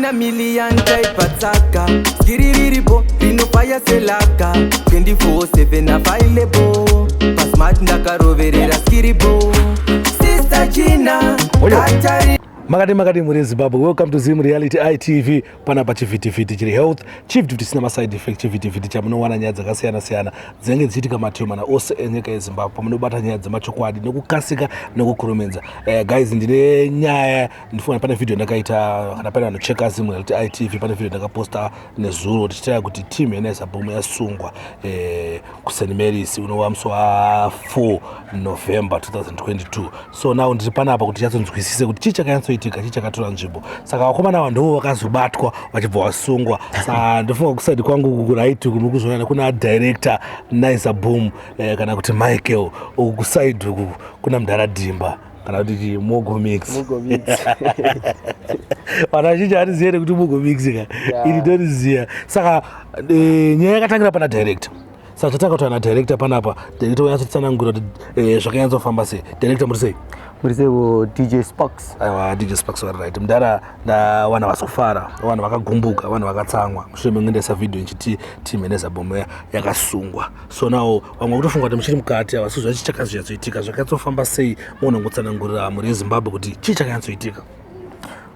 In a million type attacker. Skiri riripo rinofaya selaka 24/7 available. Pasmart ndakaroverera skiribo. Sister Gina, Oyo. Katari. Makati makati muri Zimbabwe, welcome to Zim Reality ITV. Panapa chivhitivhiti chiri health, chivhitivhiti chisina maside effect, chivhitivhiti chamunowana nyaya dzakasiyana siyana dzinenge dzichiitika mativi mana ose enyika yeZimbabwe, pamunobata nyaya dzemachokwadi nekukasika nekukurumidza. Guys, ndine nyaya ndifunga pane video ndakaita kana pane vanocheka Zim Reality ITV, pane video ndakaposta nezuro tichitaya kuti team yeNaiza Boom yasungwa kuSt Mary's unova musi wa4 November 2022. So now ndiri panapa kuti tinyatsonzwisise kuti chii chakanyatsoitika, chii chakatora nzvimbo. Saka vakomana ava ndivo vakazobatwa vachibva vasungwa. Saka ndofunga kuside kwangu kuright uku muri kuzoona kuna director Naiza Boom, kana kuti Michael. Uku kuside uku kuna Mudhara Dhimba, kana kuti Mogo Mix. Mogo Mix. Vanhu vazhinji hatizivi here kuti Mogo Mix ka? Ini ndoriziya. Saka nyaya yakatangira pana director. Saka tatanga kutaura nadirector panapa, director unyatsotsanangura kuti zvakanyatsofamba sei. Director, muri sei? Muri seiwo, DJ Sparks? Aiwa, DJ Sparks vari right. Mudhara, ndawana vasofara, vanhu vakagumbuka, vanhu vakatsamwa mushure mekunge ndaisa video ichiti team yeNaiza Boom yakasungwa. So now vamwe vakutofunga kuti muchiri mukati, havasi kuziva chii chakazonyatsoitika, zvakanyatsofa sei. Muona ngotsanangurira mhuri yeZimbabwe kuti chii chakanyatsoitika.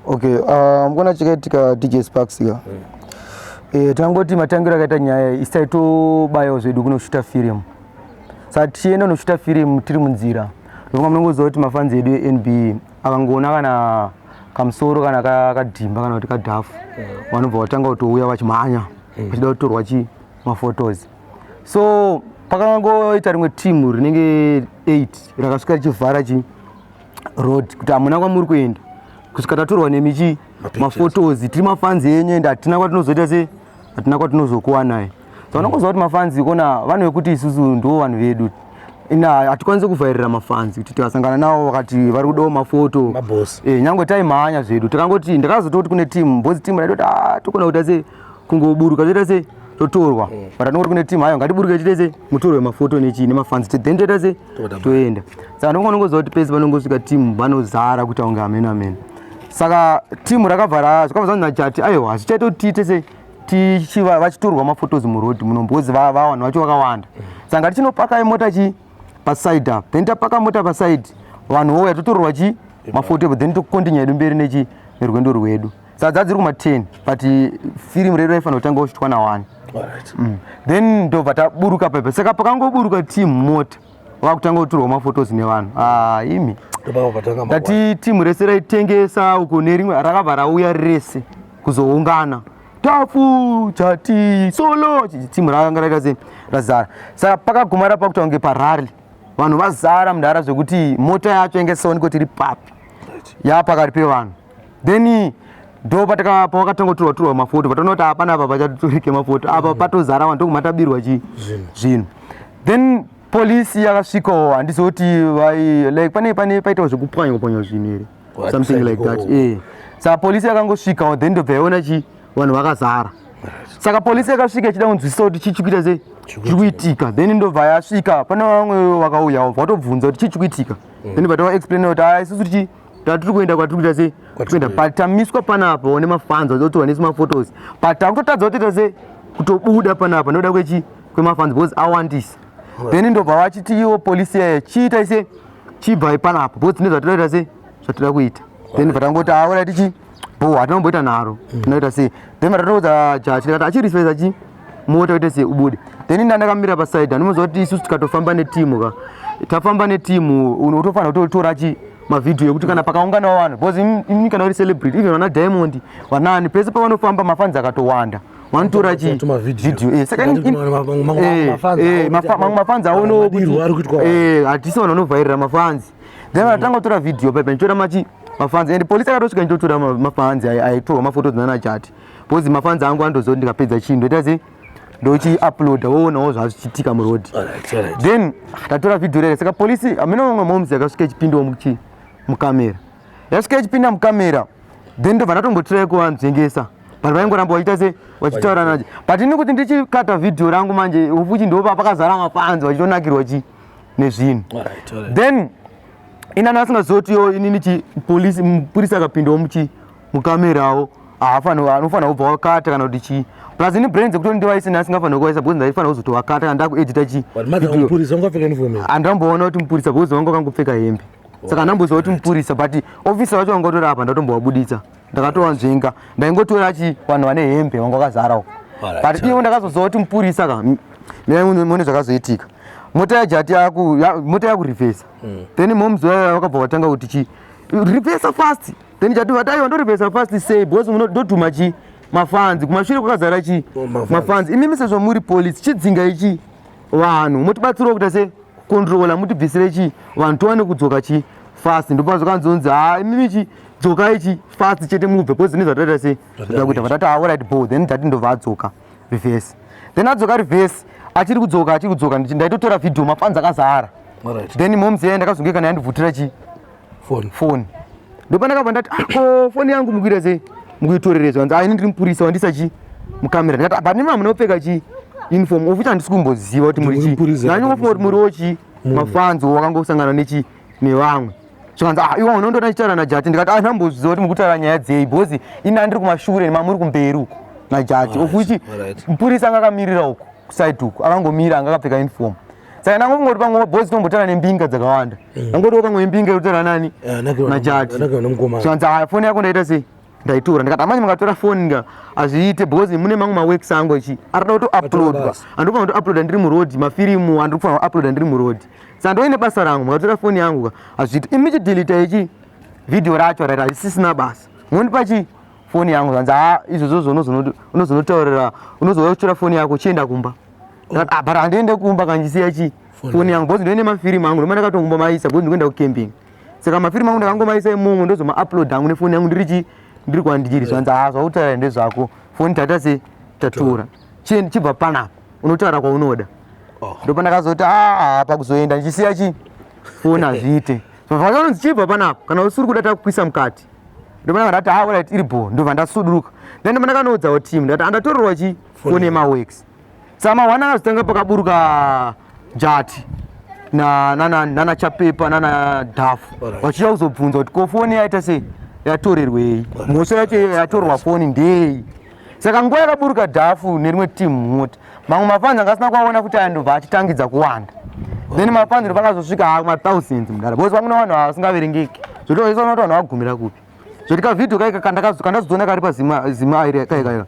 Okay, mukuona chakaitika, DJ Sparks ka, tangoti matangiro akaita nyaya iyi, isi taitobayawo zvedu kunoshuta firimu. Saka tichienda kunoshuta firimu, tiri munzira, ndokunga munongoziva kuti mafans edu eNB akangoona kana kamusoro kana kadhimba kana kuti kadhafu, vanobva vatanga kutouya vachimhanya vachida kutorwa chi maphotos. So pakangoita rimwe timu rinenge 8 rakasvika richivhara chi road kuti hamuna kwamuri kuenda kusvika tatorwa nemichi maphotos, tiri mafans enyu ende hatina kwatinozoita se hatina kwatinozokuwanai. Saka unongoziva kuti mafans kona vanhu vekuti isusu ndo vanhu vedu, ina hatikwanisi kuvhairira mafans kuti tikasangana navo vakati vari kudawo mafoto. Maboss. Nyange taimhanya zvedu, takangoti ndakazototi kune timu boss, timu raitoti, "Ah, tokona kuita sei, kungoburuka toita sei, totorwa." But anongoti kune timu, "Hayo, ngatiburuke tiite sei, mutorwe mafoto nechi nemafans, then toita sei, Toda. toenda." Saka ndongonongoziva kuti pese panongosvika timu vanozara kuita kunge amene amene. Saka timu rakabva zvakabva zvanzi najati, "Aiwa, hazvichaita kuti tiite sei, tichiva vachitorwa maphotos muroad muno, because vanhu vacho vakawanda. Saka ngatichinopaka mota chi paside apa." Then tapaka mota paside, vanhu vouya, totorwa chi mafoto ipo, then tokontinya yedu mberi nechi nerwendo rwedu. Saka dzadziri kuma10, but firimu redu raifanira kutanga kusvitwa na1. Then ndobva taburuka pepe. Saka pakangoburuka timu mota, vakutanga kutorwa maphotos nevanhu. Ah, imi. Ndopaka patanga. Ndati timu rese raitengesa uko nerimwe rakabva rauya rese kuzoungana, tafu chati solo, timu rakanga raita sei, razara. Saka pakagumara pakuita kunge parally, vanhu vazara mundara zvekuti mota yacho yange isaonekwa kuti iri papi, yapakati pevanhu. Then ndo pavakatanga kutorwa torwa mafoto, pataona kuti hapana apa pachatorike mafoto apa, patozara vanhu, ndokuma tabirwa chi zvinhu. Then polisi yakasvikawo, handizoti vai like pane paitawo zvekupwanywa pwanywa zvinhu here, something like that. Saka polisi yakangosvikawo, then ndobva yaona chi vanhu vakazara. Saka polisi yakasvika ichida kunzwisisa kuti chii chikuita sei, chiri kuitika. Then ndobva yasvika, pane vamwe vakauyawo, vatobvunza kuti chii chikuitika. Then vatova-explaina kuti, "Ah, isusu tichi tatiri kuenda kwatiri kuita sei, kuenda, but tamiswa panapa nemafans vachitorwa nesu maphotos, but takutotadza kutoita sei, kutobuda panapa nekuda kwechi kwemafans, because awandisa." Then ndobva vachiti iwo polisi yaya, "Chiitai sei, chibvai panapa, because tine zvatinoita sei, zvatinoda kuita." Then vatangoti, "Aura tichi bo, hatinomboita nharo, tinoita sei." Then vatatoudza jaji, tikati achirisvesa chi mota kuite sei, ubude. Then inda ndakamira paside, andinoziva kuti isusu tikatofamba netimu ka, tafamba netimu, unotofanira kutotora chi mavhidhiyo ekuti kana pakaunganawo vanhu, because imi kana uri celebrity, even vana Diamond, vanani, pese pavanofamba mafans akatowanda, vanotora chi Tumavidhiyo. video. Saka Mamwe mafans awo mamwe mafans aonewo madirwo ari kuitwa vanhu. Hatisi vanhu vanovhairira mafans. Then vatanga kutora vhidhiyo paipa, ndichitora machi mafans, and polisi akatosvika ndichotora mafans aitorwa mafoto nana chati, because mafans angu andoziva kuti ndikapedza chinhu ndoita sei, ndochiuploada, woonawo zvazvichiitika muroad. Then tatora vhidhiyo rere. Saka polisi hamene vamwe moms yakasvika ichipindawo muchi mukamera, yasvika ichipinda mukamera, then ndobva ndatombotirai kuvanzvengesa, but vaingoramba vachiita se vachitaura naje. But ini kuti ndichikata vhidhiyo rangu manje, ufuchi ndopa pakazara mafans vachitonakirwa chi nezvinhu. Then inani asingazivi kuti yo inini chi polisi, mupurisa akapindawo muchi mukamerawo. Haafanirwa, anofanira kubva wakata kana kuti chii. Plus ini brain dzekuti ndivaise ndasingafanirwi kuvaisa because ndaifanira kuzotovakata kana ndakuedita chii. But madza Video. mupurisa ungapfeka uniform here? Handamboona kuti mupurisa because vanga vakangopfeka hembe. Saka handamboziva kuti mupurisa, but officer vacho vanga vatori apa, ndatombovabuditsa. Ndakatovanzvenga. Ndaingotora chi vanhu vane hembe vanga vakazara uko. Alright. But ivo ndakazoziva kuti mupurisa ka. Mina muone zvakazoitika. Mota yaJati yaku mota yakurivhesa. Then moms vaya vakabva vatanga kuti chi reverse fast. Then Jati vati aiwa, ndorivhesa fast sei, because ndodhuma chi mafanzi kumashure kwakazara chi Oh, mafanzi. Mafanzi. Imimi sezvo muri police, chidzinga ichi vanhu, motibatsirawo kuita se kucontrola, mutibvisire chi vanhu tiwane kudzoka chi fast. Ndopazokanzonzi, ha, imimi chi dzokai chi fast chete mubve, because nezvataita se zvoda kuita. Vatati, ah, alright, bo. Then Jati ndobva adzoka reverse. Then adzoka reverse, achiri kudzoka, achiri kudzoka, ndaitotora video, mafanzi akazara. Then moms yaya ndakazonge kana yandivhutira chi Phone. Foni. Ndopandakabva ndati, ah, ko foni yangu mukuita sei, mukuitorerezwa? Nzi, aini ndiri mupurisa, wandisa chi mukamera. Ndikati, ah, but nima munopfeka chi uniform, of which handisi kumboziva kuti muri Muri chi. mupurisa. Ndanyongofunga kuti muriwo chi mafanzi wakangosangana nechi nevamwe. Zvikanzi, ah, iwe unondoona ndichitaura naJati. Ndikati, ah, ndamboziva kuti mukutaura nyaya dzei, because ini andiri kumashure, mamuri kumberi uko naJati, of which mupurisa anga akamirira uko kuside uko, akangomira, anga akapfeka uniform. Saka ndangongoti pamwe boys tombotaura nembinga dzakawanda, ndangoti pamwe imbinga yekutaura nani? Najati. Namukomana. Zvanzi, aya, foni yako ndaita sei, ndaitora. Ndikati, amanye mungatora foni nga hazviite, because mune mamwe maworks angu achi arida kutouploadwa. Basa. Handikufanira kutouploada ndiri muroad, mafirimu handiri kufanira kuuploada ndiri muroad, saka ndoine basa rangu. Mukatora foni yangu ka hazviiti. Imi chidelita ichi video racho raita haisisina basa, mondipa chi foni yangu. Zvanzi, ha, izvozvo unozonotaurira, unozouya kutora foni yako, chienda kumba. Ndikati, ah, but handiende kumba kanjisiya chi foni yangu, because ndoine mafirimu angu, ndoma ndakatongomba maisa, because ndikuenda kucamping, saka mafirimu angu ndakangomaisa imomo, ndozomaupload hangu nefoni yangu ndiri chi ndiri kwandiri. Zvanzi, ha, zvakutaura ndezvako, foni taita sei, tatora. Chibva panapa, unotaura kwaunoda. Oh. Ndopandakazoti, aa, pakuzoenda ndichisiya chi foni hazviite. Vakanonzi, chibva panapa kana usiri kuda takukwisa mukati. Ndopandaka ndati, ha, alright, iri bho. Ndobva ndasuduruka. Then ndopandakanoudzawo team, ndati andatorerwa chi foni yemaworks. Saka mawana akazotanga pakaburuka Jati nana Chapepa nana Dhafu, vachiuya kuzobvunza kuti ko foni yaita sei, yatorerwei, mhosva yacho yatorwa foni ndei. Saka nguva yakaburuka Dhafu nerimwe team mumota, mamwe mafanzi anga asina kuaona kuti aya, ndobva achitangidza kuwanda. Then mafanzi ndopakazosvika mathousands mudara, because vamwe vanhu vasingaverengeki, zvotoisaona kuti vanhu vagumira kupi. Zvoti kavhidhio kaika kandazoona kari pazima iri kaika,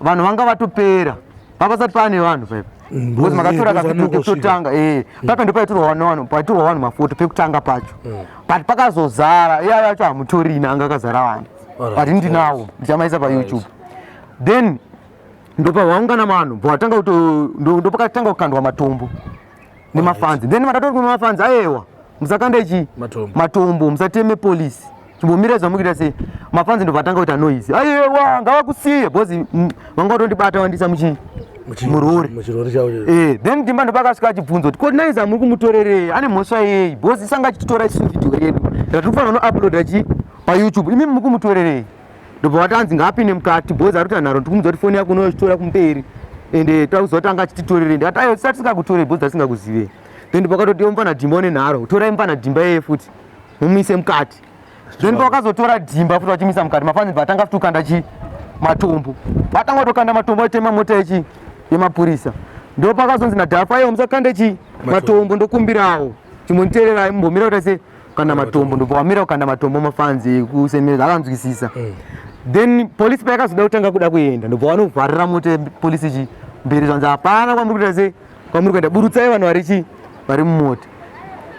vanhu vanga vatopera, papasati paane vanhu paipa, because makatora because kavhidhio vanhu kekutotanga, paipa ndo paitorwa vanhu, paitorwa vanhu mafoto pekutanga pacho, but pakazozara iya yacho hamutorina, anga akazara vanhu. But ndinawo, ndichamaisa paYouTube. Then ndopa vaungana vanhu, bvatanga kuto ndopakatanga kukandwa matombo nemafanzi. Then vatatori kune mafanzi, ayewa, musakanda ichi Matombo. Matombo, musateme polisi, chimbomira zvamukuita sei. Mafanzi ndobva atanga kuita noise, ayewa, ngavakusiye, because vanga vatondibata vandisa muchi murori. Muchirori chavo. Then Dhimba ndopakasvika achibvunza kuti ko Naiza muri kumutorerei, ane mhosva yei, because isanga achititora isu video yedu yatiri kufanira kunouploada chi paYouTube, imi muri kumutorerei? Ndobva vatanzi ngaapinde mukati, because ari kuita nharo, ndikumudza kuti foni yako unochitora kumberi, ende takuziva kuti anga achititorerei. Ndikati, ayo, tisati tisingakutorei because tasingakuzivei. Then pakatoti mufana Dhimba une nharo, torai mufana Dhimba iyeye futi mumuise mukati. Then pavakazotora Dhimba futi vachimisa mukati, mafanzi vatanga futi kukanda chi matombo, vatanga kutokanda matombo, vachitema mota yechi yemapurisa. Ndo pakazonzi naDhafu, aiwa, musakande chi matombo, ndokumbirawo chimbonditeererai, mumbomira kuita se kukanda matombo. Ndobva wamira kukanda matombo, mafanzi kusemereza akanzwisisa. Then polisi payakazoda kutanga kuda kuenda, ndobva vanovharira mota yepolisi chi mberi. Zvanzi, hapana kwamuri kuita sei, kwamuri kuenda, burutsai vanhu vari chi vari mumota.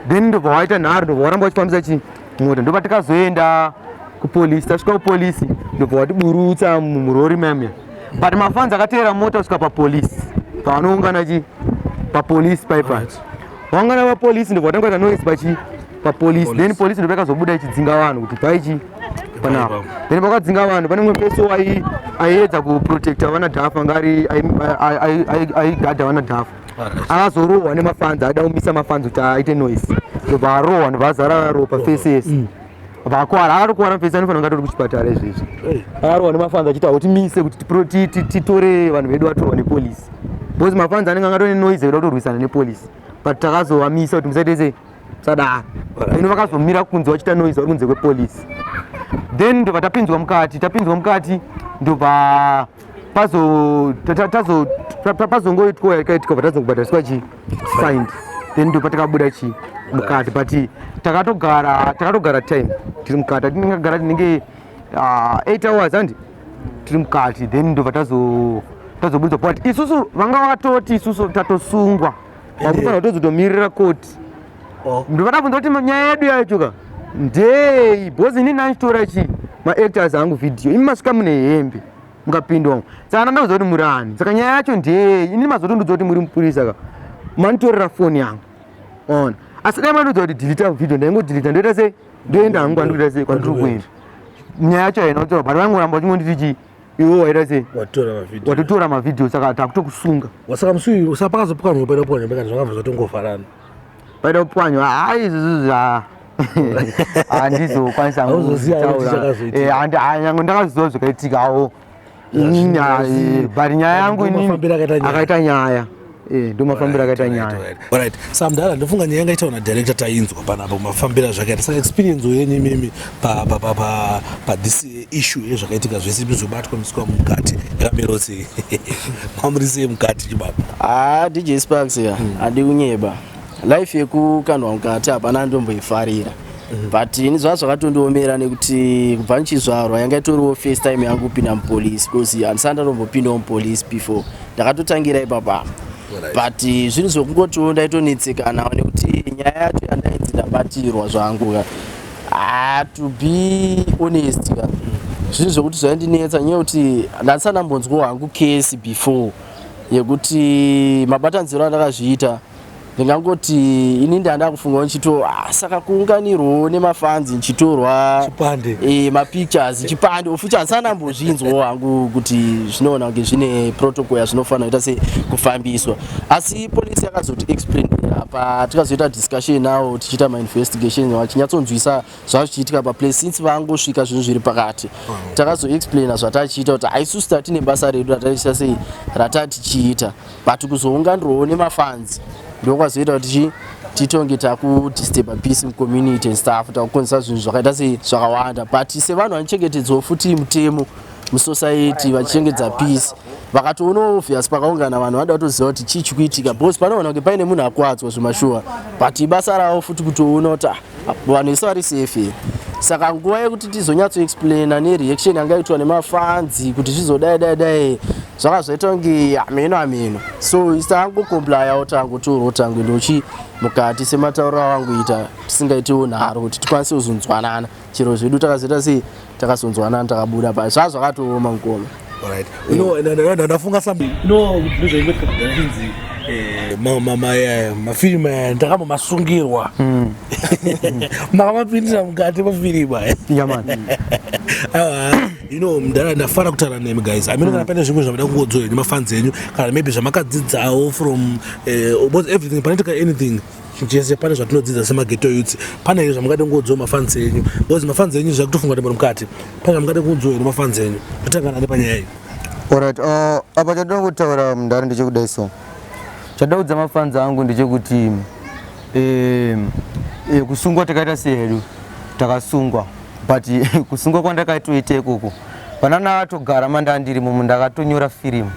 Then ndobva waita nharo, ndobva waramba uchifambisa chi mota. Ndobva tikazoenda kupolisi. Tasvika kupolisi, ndobva watiburutsa murori mamia, but mafanzi akateera mota kusvika papolisi, pavanoungana chi papolisi paipa. Vaungana papolisi, ndobva watanga kuita noise pachi papolisi. Then polisi ndobva yakazobuda ichidzinga vanhu kuti bvai chi panapa. Then pakadzinga vanhu, pane mumwe peso aiedza kuprotecta vana Dhafu, anga ari aigadha vana Dhafu, akazorohwa nemafanzi aida kumisa mafanzi kuti aite noise. Ndobva arohwa, ndobva azara ropa face yese, vakwara, akatokwara mufesi, anofanira kunge atori kuchipatara izvezvi. Akarohwa nemafanzi achiti hautimise kuti titore vanhu vedu vatorwa nepolisi, because mafanzi anenge angatone noise ekuda kutorwisana nepolisi, but takazovamisa kuti musaite sei, musadaro. Ino vakazomira kunze vachiita noise vari kunze kwepolisi. Then ndobva tapinzwa mukati, tapinzwa mukati, ndobva pazo tazo pazongoitwa yakaitika, bva tazokubhadhariswa chi fine. Then ndobva takabuda chi mukati, but takatogara time tiri mukati, atinengagara tinenge 8 hours handi tiri mukati. Then ndobva tazobudzwa, but isusu vanga vakatoti isusu tatosungwa, wakufanira kutozotomirira koti. Ndobva tabvunza kuti nyaya yedu yacho ka ndei, because inini andichitora chi maactors angu video, imi masvika mune hembe mukapindwa umu, saka ndandauza kuti muri ani, saka nyaya yacho ndei? Inini mazotondudza kuti muri mupurisa ka, manditorera foni yangu ona, asi dai mandiudza kuti delete video, ndaingodelete, ndoita sei, ndoenda hangu kwandikuita sei, kwandiri kuenda. Nyaya yacho haina kutaura, but vangoramba vachingonditi chi iwe waita sei? Watora mavideo. Watotora mavideo, saka takutokusunga. Saka musi saka pakazopwanywa, paida kupwanywa pakati, zvakabva zvatongovharana. Paida kupwanywa, hai, izvozvo zva handizokwanisa. Hauzoziva kuti chakazoitika. Nyange ndakaziva zvakaitikawo inini, but nyaya yangu inini Ndomafambiro akaita nyaya. Akaita nyaya. Ndo mafambiro akaita nyaya. Right, saka mudhara, ndofunga nyaya yanga itaura nadirector tainzwa panapa, mafambiro azvakaita. Saka experience yenyu imimi pathis issue yezvakaitika zvese, bizobatwa miswa mukati, yakamira sei? Mamuri sei mukati, chibaba? Ah, DJ Sparks ya, handi kunyeba, life yekukandwa mukati hapana ndomboifarira, but ini zvava zvakatondiomera nekuti kubva ndichizvarwa yanga itoriwo first time yangu kupinda mupolice, because handisati ndatombopindawo mupolice before, ndakatotangira ipapa. But zvinhu zvokungotiwo ndaitonetsekanawo nekuti nyaya yacho yandainzi ndabatirwa zvangu ka, ah, to be honest ka, zvinhu zvokuti zvaindinetsa nyaya yekuti ndandisati ndambonzwawo hangu case before yekuti mabatanidziro andakazviita. Ndingangoti ini ndanda kufunga ndichito, ah, saka kuunganirwawo nemafans ndichitorwa Chipande. Mapictures chipande, of which handisati ndambozvinzwawo hangu kuti zvinoona kunge zvine protocol yazvinofanira kuita se kufambiswa. Asi polisi yakazoti explainira patikazoita discussion nawo tichiita mainvestigation, vachinyatsonzwisa zvazvichiitika paplace since vangosvika zvinhu zviri pakati. Takazoexplaina zvatachiita kuti haisusu tatine basa redu rataiita sei ratatichiita, but kuzounganirwawo nemafans ndokwazoita kuti chi titonge takudisturba peace mucommunity and stuff, takukonzesa zvinhu zvakaita sei zvakawanda. But sevanhu vanochengetedzawo futi mutemo musociety, vachichengetedza peace, vakatoona obvious pakaungana vanhu vanoda kutoziva kuti chii chikuitika, because panoona kunge paine munhu akuwadzwa zvemashuwa, but ibasa ravo futi kutoona kuti, ah, vanhu vese vari safe here. Saka nguva yekuti tizonyatsoexplaina nereaction yanga itwa nemafans kuti zvizodai dai dai, zvaka zvaita kunge hameno hameno. So isangokomplyawo, tangotorwa, tangoendochi mukati sematauriro avangoita, tisingaitiwo nharo kuti tikwanise kuzonzwanana chero zvedu. Takazoita sei, takazonzwanana, takabuda pa zvaa zvakatooma mukoma. Alright. Ndafunga something. Ndozvaingoitika kudhara chinzi mafirimu aya ndakambomasungirwa. Makamapindira mukati mafirimu aya. Yeah, man. Aiwa, mudhara, ndafara kutaura nemi guys. I mean, kana pane zvimwe zvamuda kungodzwa henyu mafans enyu, kana maybe zvamakadzidzawo from because everything panoitika, anything chese pane zvatinodzidza semaghetto youths, pane here zvamungade kungodzwa mafans enyu? Because mafans enyu zvakutofunga kuti muri mukati, pane zvamungade kungodzwa henyu mafans enyu? Totangana nepanyaya iyi. Alright, apa chandinoda kutaura mundare ndechekudai. So chandaudza mafans angu ndechekuti kusungwa takaita sehedu, takasungwa, but kusungwa kwandakatoita ikoko, pana ndakatogara mandandiri mumu, ndakatonyora firimu.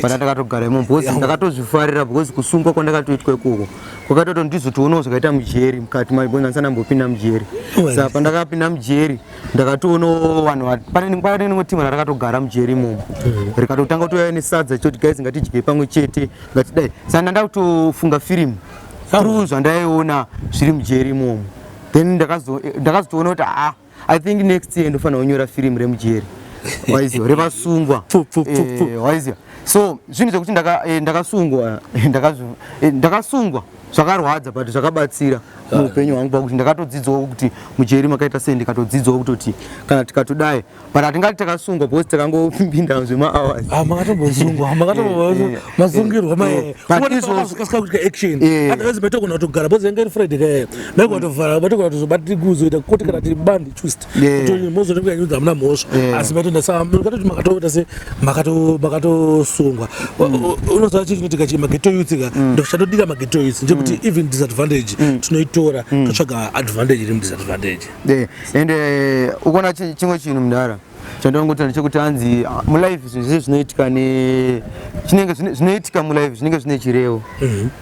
Pana ndakatogara imomo because ndakatozvifarira, because kusungwa kwandakatoitwa ikoko kwakatoto ndizotoonawo zvakaita mujeri mukati mayo, because ndandisati ndambopinda mujeri. Saka pandakapinda mujeri ndakatoonawo vanhu pane rimwe timu rarakatogara mujeri imomo, rikatotanga kutouya nesadza choti, "Guys, ngatidye pamwe chete, ngatidai." Saka ndanda kutofunga firimu through zvandaiona zviri mujeri imomo. Then ndakazotoona kuti, ah, I think next year ndofanira kunyora firimu remujeri, waiziva, revasungwa. Pfu, pfu, pfu, pfu. Waiziva, so zvinhu zvekuti ndakasungwa, ndakasungwa zvakarwadza, but zvakabatsira muupenyu hwangu pakuti ndakatodzidzawo kuti mujeri makaita sei, ndikatodzidzawo kutoti kana tikatodai, but hatingati takasungwa because takangopinda zvemahours. Ah, makatombosungwa, makatombomasungirwa. But Maekasika kuita action. Otherwise maitogona kutogara, because yanga iri Friday kaya, maigona kutovhara, maitogona kutozobati kuzoita koti kana ti bandi twist. Mozoti kuyanyudza hamuna mhosva. Asi maitoenda, saka makatoti makatoita se makatosungwa. kusungwa. Unoziva chii chinoitika? Chii maghetto youth ka, ndochatodira maghetto youth ndechekuti even disadvantage tinoitora, totsvaga advantage iri mudisadvantage. Yeah. And ukaona chimwe chinhu, mudara, chandinongoti ndechekuti hanzi mulife zvinhu zvese zvinoitika ne chinenge zvinoitika mulife zvinenge zvine chirevo.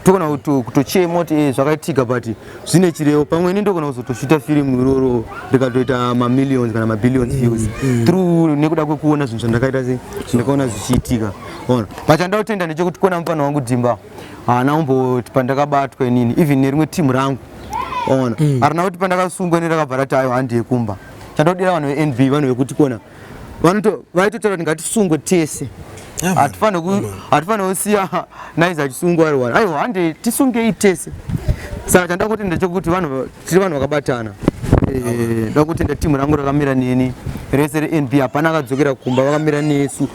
Togona kutochema kuti zvakaitika, but zvine chirevo. Pamweni ndogona kuzotoshuta firimu iroro rikatoita mamillions kana mabillions views through nekuda kwekuona zvinhu zvandakaita, se zvandakaona zvichiitika. Ona, but chandoda kutenda ndechekuti kona mufana wangu Dhimba haana kumboti pandakabatwa inini, even nerimwe timu rangu, ona, harina kuti pandakasungwa ini rakabva rati ayo handi yekumba. Chandodira vanhu veNB, vanhu vekuti kona vaitotaura kuti ngatisungwe tese. Yeah, man. Hatifaniri kusiya Naiza achisungwa ari one. Aiwa, hande tisungei tese. Saka chandoda kuti ndechekuti vanhu tiri vanhu vakabatana. Ndoda kutenda timu rangu rakamira neni rese reNB. Hapana akadzokera kumba, vakamira nesu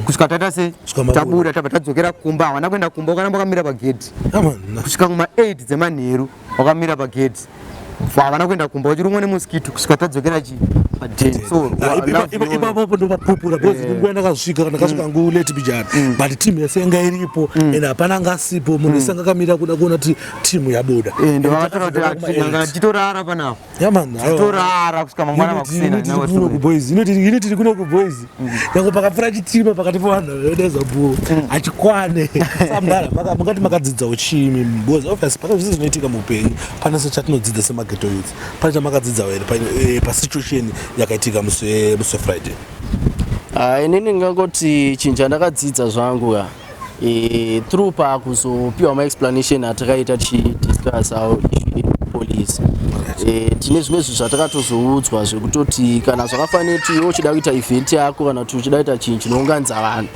kusvika taita se Kusvika mabuda. Tabuda, tabva tadzokera kumba. Havana kuenda kumba, vakaramba vakamira pagedhi Yeah, man. kusvika kuma8 dzemanheru. Wakamira pagedhi, havana kuenda kumba, vachirumwa nemosquito kusvika tadzokera chi padeni. So Ah, love iyoyo. Ipapo ndopapupura because nguva ndakasvika, ndakasvika ngu late bijana, but team yese yanga iripo and hapana anga asipo. Munhu wese anga akamira kuda kuona kuti timu yabuda. Ndo vakatora kuti anga titorara panapa. Yeah, man, aiwa. Torara kusvika mangwana makuseni. Inoti tiri kuno kuboys, inoti tiri kuno kuboys, nyange pakapfuura chitima pakati pevanhu vedeza bhuo hachikwane. Samdara, mungati makadzidzawo chimi? Because obviously pane zvese zvinoitika muupenyu, pane sechatinodzidza semaghetto youth. Pane chamakadzidzawo here pasituation yakaitika musi weFriday? Ah, inini ndingangoti chinhu chandakadzidza zvangu ka through pakuzopiwa maexplanation atakaita tichidiscuss our issue yepolice, tine zvimwe zvinhu zvatakatozoudzwa zvekutoti kana zvakafanira kuti iwe uchida kuita event yako kana kuti uchida kuita chinhu chinounganidza vanhu,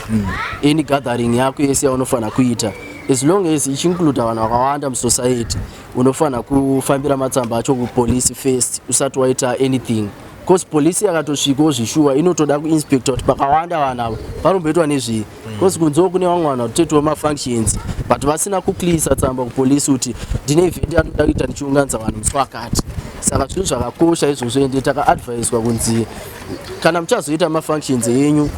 any gathering yako yese yaunofanira kuita, as long as ichiincluda vanhu vakawanda musociety, unofanira kufambira matsamba acho kupolice first usati waita anything, because polisi yakatosvikawo zvishuwa inotoda kuinspecta kuti pakawanda vanhu ava panomboitwa nezvii, because kunzewo kune vamwe vanhu vatoitawo mafunctions but vasina kuclearisa tsamba kupolisi kuti ndine event yandoda kuita ndichiunganidza vanhu musi wakati. Saka zvinhu zvakakosha izvozvo, ende takaadviswa kunzi kana muchazoita mafunctions enyu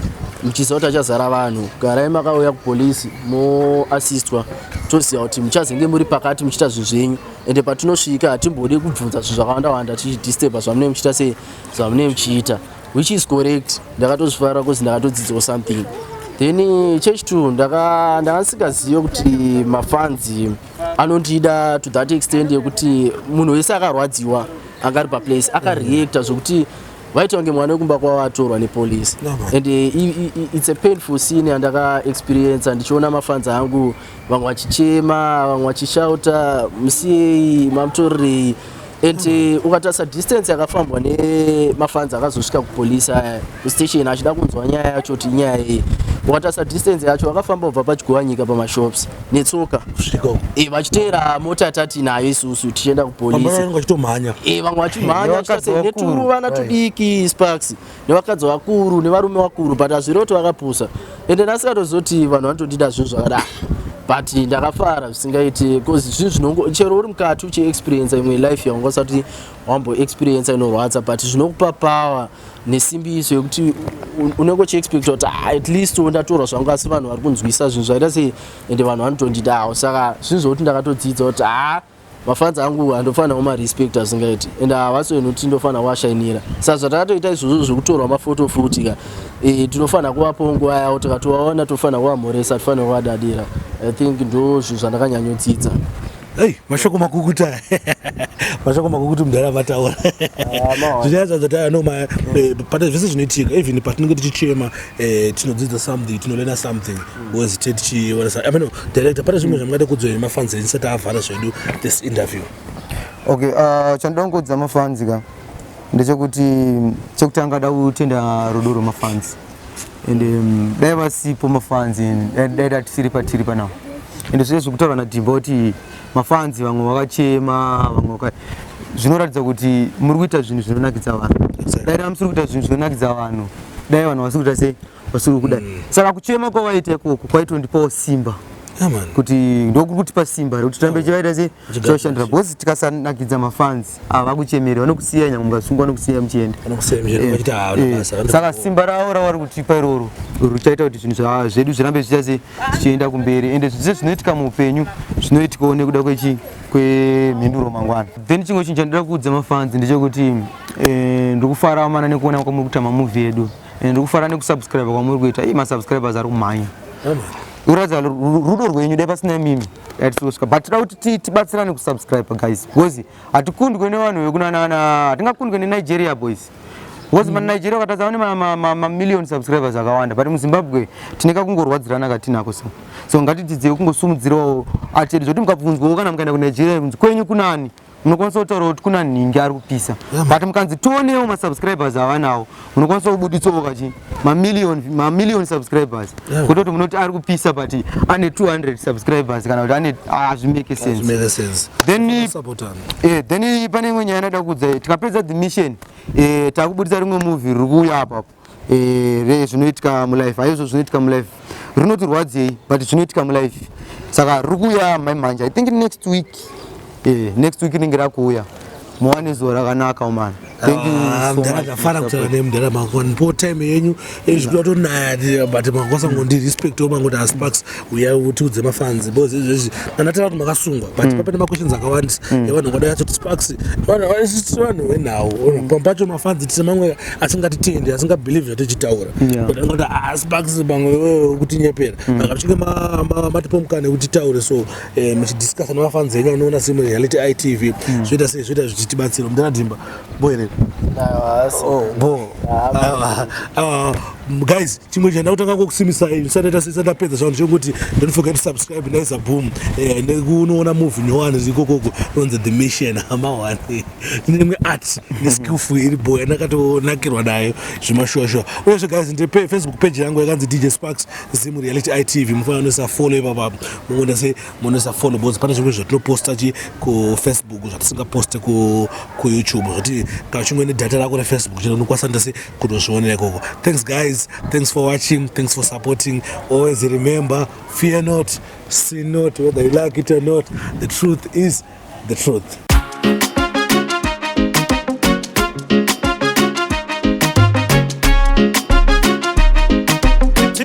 muchiziva kuti achazara vanhu, garai makauya kupolisi moassistwa, toziva kuti muchazenge muri pakati muchiita zvinhu zvenyu, ende patinosvika hatimbodi kubvunza zvinhu zvakawanda wanda tichidisturba zvamunenge muchiita, sei zvamunenge muchiita, which is correct. Ndakatozvifarira kuzi ndakatodzidzawo something. Then church two, ndanga ndisingazive kuti mafans anondida to that extent yekuti munhu wese akarwadziwa anga ari paplace akareacta zvokuti vaita kunge mwana wekumba kwavo atorwa nepolice. No, man. And it's a painful scene yandakaexperienca ndichiona mafans angu, vamwe vachichema, vamwe vachishauta, "Musiyei, mamutorerei?" And ukatarisa distance yakafambwa nemafans akazosvika kupolisi aya, kustation, achida kunzwa nyaya yacho kuti inyaya yei, ukatarisa distance yacho vakafamba kubva paChigowanyika pamashops netsoka. Kusvika uko. Vachiteera mota yatati nayo isusu tichienda kupolisi. Pamwe vanenge vachitomhanya. Vamwe vachimhanya. Nevakadzi vachiita vakuru. netuvana tudiki, sparks, nevakadzi vakuru nevarume vakuru, but hazviri kuti vakapusa. Ende ndasingatozoti vanhu vanotondida zvinhu zvakadaro, but ndakafara zvisingaiti, because zvinhu zvinongo chero uri mukati uchiexperienca imwe life yaunga usati wamboexperienca inorwadza, but zvinokupa power nesimbiso yekuti unenge uchiexpecta kuti, "Ah, at least ndatorwa zvangu, asi vanhu vari kunzwisa zvinhu zvaita sei, ende vanhu vanotondidawo." Saka zvinhu zvokuti ndakatodzidza kuti haa, mafans angu handofanira kumarespecta zvisingaiti, ende havasi vanhu kuti ndofanira kuvashainira. Saka zvatakatoita izvozvo zvekutorwa mafoto futi ka, tinofanira kuvapawo nguva yavo. Tikatovaona tofanira kuvamhoresa, tofanira kuvadadira. I think ndo zvinhu zvandakanyanyodzidza. Ei, mashoko makukuta, mashoko makukutu mudhara mataura. Zvichaedza kuti ano pane zvese zvinoitika, even patinenge tichichema, tinodzidza something, tinolearna something, because te tichiona. I mean, director, pane zvimwe zvamungade kudzora mafans isati avhara zvedu this interview? Okay, chandoda kungoudza mafans ka ndechekuti chekutanga da kutenda rudo rwemafans, and dai vasipo mafans dai tatisiri patiri panapa. Ende zvese zvekutaura naDhimba kuti mafans vamwe vakachema, vamwe zvinoratidza kuti muri kuita zvinhu zvinonakidza vanhu. Dai ramusiri kuita zvinhu zvinonakidza vanhu, dai vanhu vasiri kuita sei, vasiri kudai. Saka kuchema kwavaita ikoko kwaitondipawo simba. Yeah, man. Kuti ndokuri kutipa simba rekuti tirambe chivaita se tichashandira, because tikasanakidza mafans ava kuchemera, vanokusiya. Nyangwe mukasungwa, vanokusiya muchienda. Vanokusiya muchienda, vachiti, "Ah, hauna basa." Saka simba ravo ravari kutipa iroro ruchaita kuti zvinhu zvedu zvirambe zvichiita se zvichienda kumberi. Ende zvese zvinoitika muupenyu zvinoitikawo nekuda kwechi kwemhinduro mangwana. Then chimwe chinhu chandida kuudza mafans ndechekuti ndiri kufara mana nekuona kwamuri kuita mamovie edu. Ndiri kufara nekusubscribe kwamuri kuita. Ii, masubscribers ari kumhanya. Yeah, man. Kuratidza rudo rwenyu. Dai pasina mimi atisosvika, but toda kuti tibatsirane kusubscribe, guys, because hatikundwe nevanhu vekunanana, hatingakundwe neNigeria boys, because maNigeria ukatadza vane mamillion subscribers akawanda, but muZimbabwe tine kakungorwadzirana katinako. So ngatidzidzei kungosumudzirawo art yedu, zvokuti mukabvunzwawo kana mukaenda kuNigeria kunzi kwenyu kunani, munokwanisa kutaura kuti kuna nhingi ari kupisa. But mukanzi tionewo masubscribers avanawo, munokwanisa kubuditsawo kachi mamillion subscribers, kutoti munoti ari kupisa but ane 200 subscribers kana kuti ane, hazvimake sense. Make sense. Then Supportana. Then pane imwe nyaya ndada kuudza. Tikapedza The Mission, takubudisa rimwe movie riri kuuya apapo, rezvinoitika mulife. Haizvo zvinoitika mulife rinotirwadzei, but zvinoitika mulife. Saka riri kuuya maimanje, I think next week. Next week rinenge rakuuya. Muwane zuva rakanaka, man. Thank you so Mudhara, much. Ndafara kutaura nemudhara. Makonipo time yenyu zvikuda tonaya, but makakwanisa ngondirespectawo, mangoti aSparks uya utiudze mafans, because izvezvi ndandatara kuti makasungwa, but papane maquestions akawandisa evanhu vangada yatsoti Sparks. Vanhu venhau pamwe pacho mafans tine mamwe asingatitendi, asingabelieve zvatichitaura, but angoti, "Ah, Sparks, pamwe wewe kutinyepera." Saka muchinge matipo mukana wekuti titaure, so muchidiscussa nemafans enyu anoona Sim Reality ITV, zvoita sei, zvoita zvichitibatsira. Mudhara Dhimba, bohere. Oh, bo. Ah, guys, chimwe chanda kutanga kukusimisai ndisati ndapedza zvangu ndechekuti don't forget to subscribe, naisa boom, nekunoona movie nyowani ikokoko ronzi The Mission. Amawani ine imwe art neskillful iri boy yandakatonakirwa nayo zvemashuwa. Uyezve guys, ndine Facebook page yangu yakanzi DJ Sparks Zim Reality ITV. Mufanira kunoisa follow ipapa, mungoenda se munoisa follow, because pane zvimwe zvatinoposta chi kuFacebook zvatisingaposte kuYouTube, zvoti kana uchinge nedata rako reFacebook chero unokwanisa ndase kutozvionera ikoko. Thanks guys, thanks for watching, thanks for supporting. Always remember, fear not, sin not, whether you like it or not, the truth is the truth.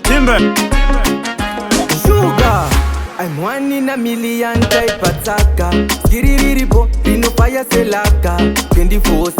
Timber. Sugar, I'm one in a million type attacker. Skiri riripo, rinofire selaka. 24